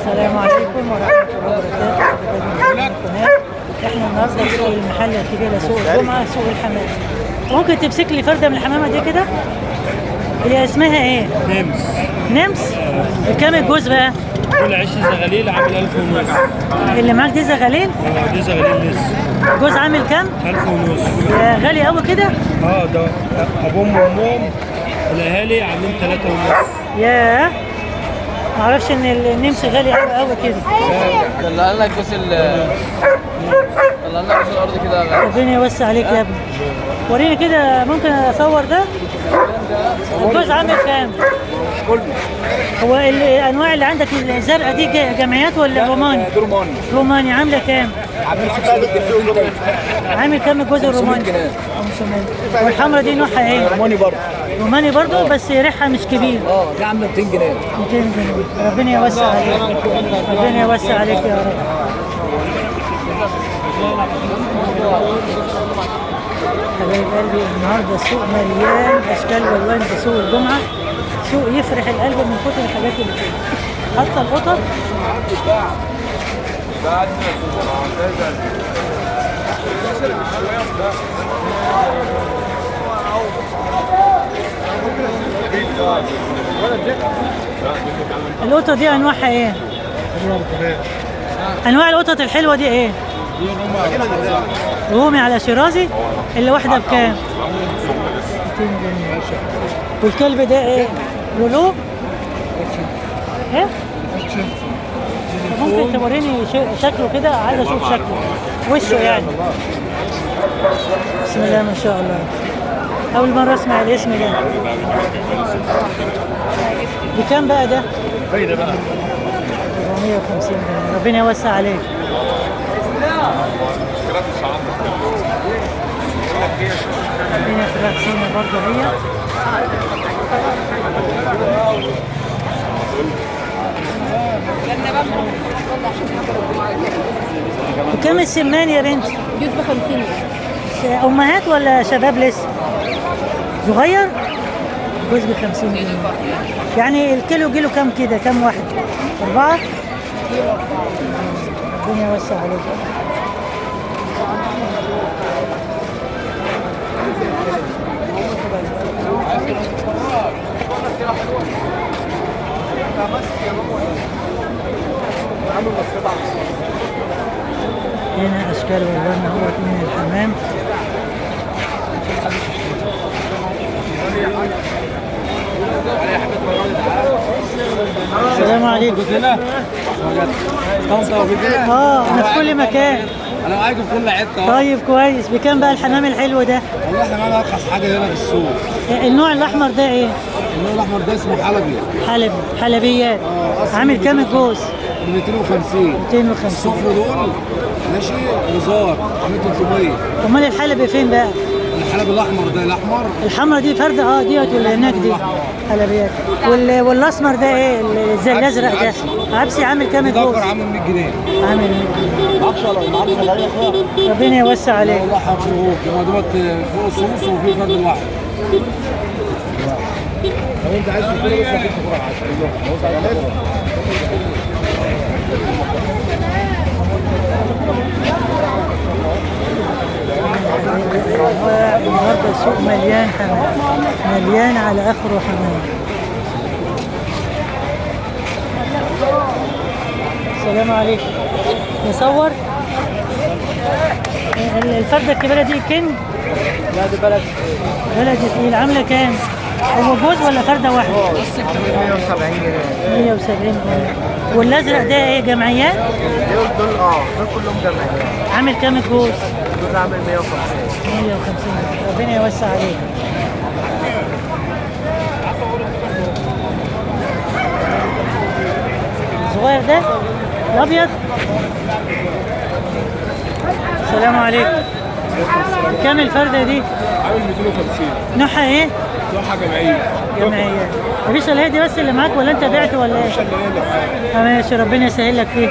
السلام عليكم ورحمة الله وبركاته. احنا النهارده في سوق المحلة الكبيرة، سوق الجمعة، سوق الحمام. ممكن تمسك لي فردة من الحمامة دي كده؟ هي اسمها ايه؟ نمس. نمس؟ بكام الجوز بقى؟ كل عش زغاليل عامل 1500. اللي معاك دي زغاليل؟ اه دي زغاليل لسه. جوز عامل كام؟ 1500. يا غالي قوي كده؟ اه ده ابوهم وامهم الاهالي عاملين 3.5. ياه، معرفش ان النمس غالي قوي قوي كده. طلع لنا كوس طلع لنا كوس الارض كده. ربنا يوسع عليك يا ابني. وريني كده، ممكن اصور ده؟ الجوز عامل كام؟ كله. هو الانواع اللي عندك الزرقاء دي جمعيات ولا روماني؟ روماني. روماني عامله كام؟ عامل 500 جنيه. عامل كام الجوز الروماني؟ 500 جنيه. 500. والحمرا دي نوعها ايه؟ روماني برضه. روماني برضه بس ريحها مش كبير. اه دي عامله 200 جنيه. 200 جنيه. ربنا يوسع عليك. ربنا يوسع عليك يا رب. حبايب قلبي، النهارده السوق مليان اشكال والوان في سوق الجمعة. سوق يفرح القلب من كتر الحاجات اللي فيه، حتى القطط. القطط دي انواعها ايه؟ انواع القطط الحلوة دي ايه؟ رومي على شيرازي. اللي واحدة بكام؟ 200 جنيه. والكلب ده ايه؟ لولو؟ ايه؟ ممكن توريني شكله كده؟ عايز اشوف شكله، وشه يعني. بسم الله ما شاء الله، اول مرة اسمع الاسم ده. بكام بقى ده؟ 450 جنيه. ربنا يوسع عليك. هنا فراخ صيني برضه هي. بكام السمان يا بنتي؟ جوز ب 50. امهات ولا شباب لسه؟ صغير؟ جوز ب 50 جنيه. يعني الكيلو كيلو كام كده؟ كام واحد؟ 4؟ ربنا يوسع عليك. هنا اشكال والوان اهوت من الحمام. السلام عليكم. انا في كل مكان. انا معاكم في كل حتة. طيب كويس. بكام بقى الحمام الحلو ده؟ والله احنا معانا ارخص حاجة هنا في السوق. النوع الاحمر ده ايه؟ النوع الاحمر ده اسمه حلبي. حلبي، حلبيات. عامل كام الجوز؟ 250. 250. الصفر دول ماشي وزار عامل 300. امال الحلبي فين بقى؟ الحلبي الاحمر ده، الاحمر الحمرا دي فرده ديت ولا هناك دي؟ حلبيات. والاسمر ده ايه؟ زي الازرق ده؟ عبسي. عامل كام الجوز؟ ده عامل 100 جنيه. عامل 100 جنيه. ربنا يوسع عليك. والله حفروك هما دوت فوق صوص وفي فرد واحد. لو انت عايز تشتري بس هديك كورة 10. النهارده السوق مليان حمام، مليان على اخره حمام. السلام عليكم. نصور الفردة الكبيرة دي كينج؟ لا دي بلد. بلد تقيل. عاملة كام؟ هو جوز ولا فردة واحدة؟ 170 جنيه. 170 جنيه. والازرق ده ايه؟ جمعيات؟ دول دول كلهم جمعيات. عامل كام الجوز؟ الجوز عامل 150. 150. ربنا يوسع عليك. الصغير ده؟ الابيض؟ السلام عليكم. كام الفردة دي؟ عامل 250. نوعها ايه؟ نوعها جمعية. جمعية. مفيش الا هي دي بس اللي معاك ولا انت بعت ولا ايه؟ مفيش الا هي اللي معايا. ماشي، ربنا يسهل لك فيه.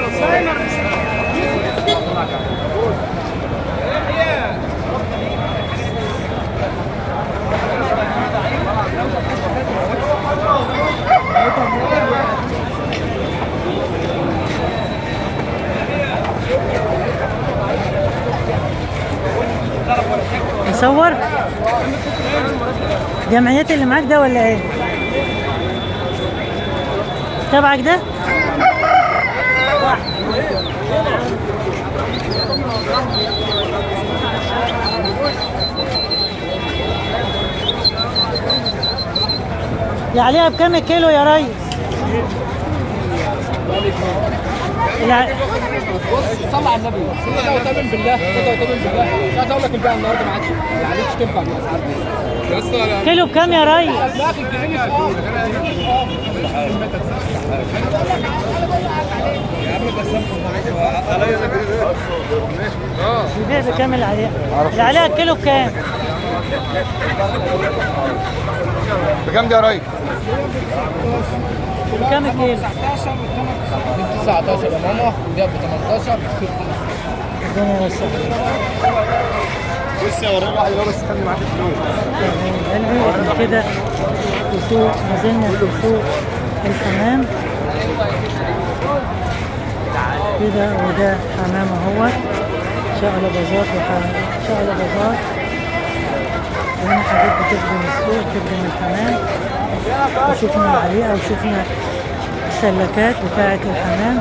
نصور جمعيات اللي معاك ده ولا ايه؟ تبعك ده؟ يا عليها بكام الكيلو يا ريس؟ بص صلى على النبي، صلى وتؤمن بالله، صلى وتؤمن بالله. مش عايز اقول لك البيع النهارده ما عادش ما عادش تنفع بالاسعار دي. كيلو بكام يا ريس؟ لا في الجنيه البيع بكام العليقة؟ العليقة الكيلو بكام؟ بكام دي يا ريس؟ بكام الكيلو؟ دي ب 19 يا ماما، دي ب 18. ربنا يوسع. بص يا وريني واحد اللي هو بس خلي معاك الفلوس. قلبي كده في سوق، ما زلنا في سوق الحمام كده، وده حمام اهوت شقلباظات شقلباظات، وهنا حاجات بتخدم السوق، بتخدم الحمام. وشوفنا العليقة وشوفنا السلكات بتاعة الحمام.